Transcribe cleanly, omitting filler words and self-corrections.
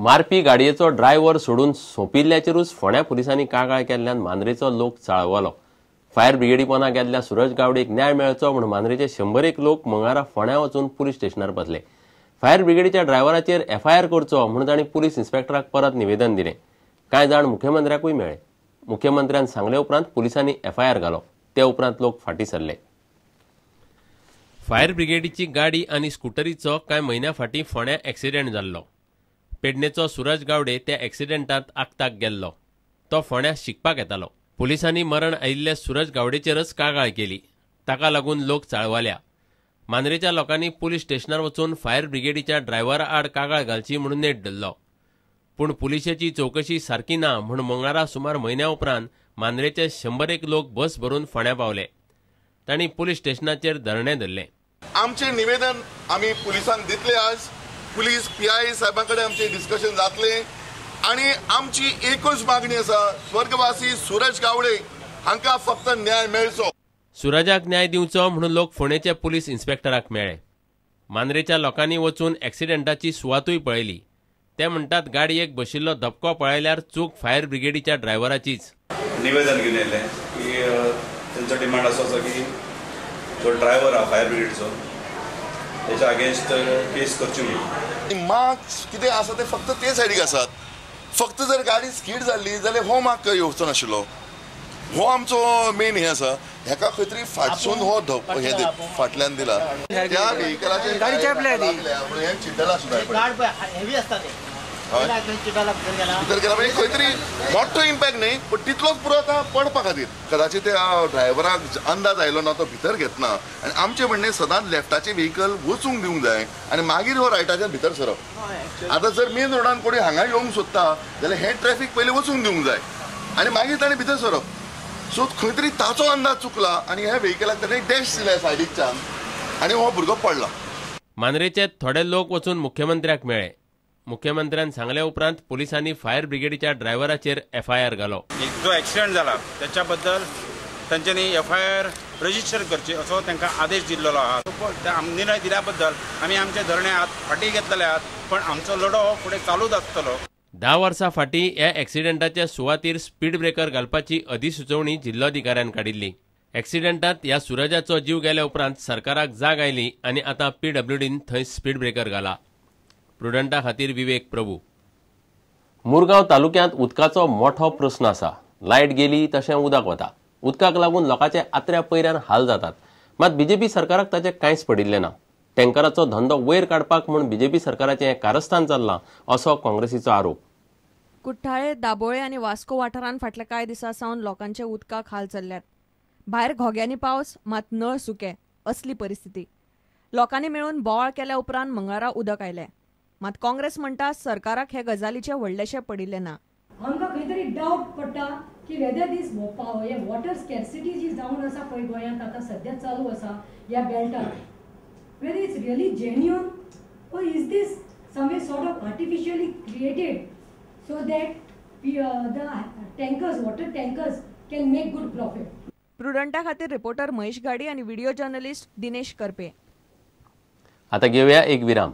मारपी गाडयेचो ड्रायव्हर सोडून सोंपिल्ल्याचेरूच फोंड्या पुलिसांनी कागाळ केल्ल्यान मांद्रेचो लोक चाळवलो. फायर ब्रिगेडी पोना गेल्ल्या सुरज गावडेक न्याय मेळचो म्हूण मांद्रेचे 100 लोक मंगळारा फोंड्या वचून पुलीस स्टेशनार बसले. फायर ब्रिगेडीच्या ड्रायव्हराचेर एफआयआर करचो म्हूण तांणी पुलीस इन्स्पेक्टराक परत निवेदन दिलें. कांय जाण मुख्यमंत्र्याकूय मेळ्ळे. मुख्यमंत्र्यान सांगले उपरांत पुलिसांनी एफआयआर घालो. ते उपरांत लोक फाटीं सरले. फायर ब्रिगेडीची गाडी आनी स्कुटरीचो कांय म्हयन्या फाटीं फोंड्या एक्सिडेंट जाल्लो. पेडणेचो सुरज गावडे त्या एक्सिडेंटांत आक्ताक गेल्लो. तो फोंड्या शिकपाक येतालो. पुलिसांनी मरण आयिल्ल्या सुरज गावडेचेरच कागाळ केली. ताका लागून लोक चाळवल्या. मांद्रेच्या लोकांनी पुलीस स्टेशनार वचून फायर ब्रिगेडीच्या ड्रायव्हरा आड कागाळ घालची म्हणून नेट धरलो. पूण पुलिशेची चवकशी सारकी ना म्हूण मंगळारा सुमार म्हयन्या उपरांत मांद्रेचे 100 लोक बस भरून फोंड्या पावले. तांणी पुलीस स्टेशनाचेर धरणें धरलें. आमचें निवेदन आमी पुलिसांक दितले. आज पुलीस पीआय साहेबां कडेन आमचें डिस्कशन जातलें आनी आमची एकूच मागणी आसा, स्वर्गवासी सुरज गावडे हांकां फक्त न्याय मेळचो. सुरजाक न्याय दिवचो म्हणून लोक फोंडेचे पुलीस इन्स्पेक्टराक मेळ्ळे. मांद्रेच्या लोकांनी वचून एक्सिडेंटाची सुवातूय पळयली. ते म्हणटात गाडयेक बशिल्लो धपको पळयल्यार चूक फायर ब्रिगेडीच्या ड्रायव्हराचीच. निवेदन घेवन येयलें की तेंचो डिमांड असो आसा की जो ड्रायव्हर आहा फायर ब्रिगेडचो तेच्या अगेन्स्ट केस करची म्हणून. मार्क्स कितें आसा ते फक्त ते सायडीक आसात. फक्त जर गाडी स्कीड जाल्ली जाल्यार हो मार्क येवचो नाशिल्लो. हो आमचो मेन हें आसा. हेका खंय तरी फाटसून हो धप हे फाटल्यान दिला. त्या व्हेकलाचेर हें चिड्डला सुद्दां भितर गेला. म्हणजे खंय तरी मोठो इम्पॅक्ट न्ही, पण तितलोच पुरो आतां पडपा खातीर. कदाचित त्या ड्रायव्हराक अंदाज आयलो ना, तो भितर घेतना. आनी आमचें म्हणणें सदांच लेफ्टाचें व्हेकल वचूंक दिवंक जाय आनी मागीर हो रायटाच्यान भितर सरप. आतां जर मेन रोडान कोणी हांगा येवंक सोदता जाल्यार हें ट्रॅफीक पयलीं वचूंक दिवंक जाय आनी मागीर ताणें भितर सरप. सो खंय तरी ताचो अंदाज चुकला आनी ह्या व्हेकलाक ताणें डॅश दिल्या सायडीकच्यान आनी हो भुरगो पडला. मांद्रेचे थोडे लोक वचून मुख्यमंत्र्याक मेळ्ळे. मुख्यमंत्र्यान सांगले उपरांत पुलिसांनी फायर ब्रिगेडीच्या ड्रायव्हराचेर एफआयआर घालो. जो एक्सिडेंट जाला त्याच्याबद्दल तांच्यांनी एफआयआर रजिस्टर करची असो तांकां आदेश दिल्लो आहा. निर्णय दिल्या बद्दल आमी आमचे धरणे आहात फाटीं घेतलेले आहात, पण आमचो लढो हो फुडें चालूच आसतलो. 10 वर्सां फाटीं ह्या एक्सिडेंटाच्या सुवातीर स्पीड ब्रेकर घालपाची अधिसुचोवणी जिल्लोधिकाऱ्यान काडिल्ली. एक्सिडेंटांत ह्या सुरजाचो जीव गेल्या उपरांत सरकाराक जाग आयली आनी आतां पीडब्ल्यूडीन थंय स्पीड ब्रेकर घाला. प्रुडंटा खातीर विवेक प्रभू. मुरगांव तालुक्यांत उदकाचो मोठो प्रस्न आसा. लायट गेली तशें उदक वता. उदकाक लागून लोकांचे आत्र्या पयऱ्यान हाल जातात. मात बीजेपी सरकाराक ताचें कांयच पडिल्लें ना. टँकराचो धंदो वयर काडपाक म्हूण बीजेपी सरकाराचें हें कारस्थान चल्लां असो काँग्रेसीचो आरोप. कुठ्ठाळे, दाबोळे आनी वास्को वाठारांत फाटल्या कांय दिसां सावन लोकांचे उदकाक हाल चल्ल्यात. भायर घोग्यांनी पावस, मात नळ सुके असली परिस्थिती. लोकांनी मेळून बोवाळ केल्या उपरांत मंगळारा उदक आयलें. मात काँग्रेस म्हणटा सरकाराक हे गजालीचें व्हडलेशें पडिल्लें ना. आमकां खंय तरी डावट पडटा की वेदर दीस हे वॉटर स्कॅर्सिटी जी जावन आसा पळय गोंयांत आतां सद्या चालू आसा ह्या बेल्टार, whether it's really genuine or is this some sort of artificially created so that the tankers, water tankers can make good profit. प्रुडंटा खातीर रिपोर्टर महेश गाडी आणि व्हिडिओ जर्नलिस्ट दिनेश करपे. आता घेऊया एक विराम.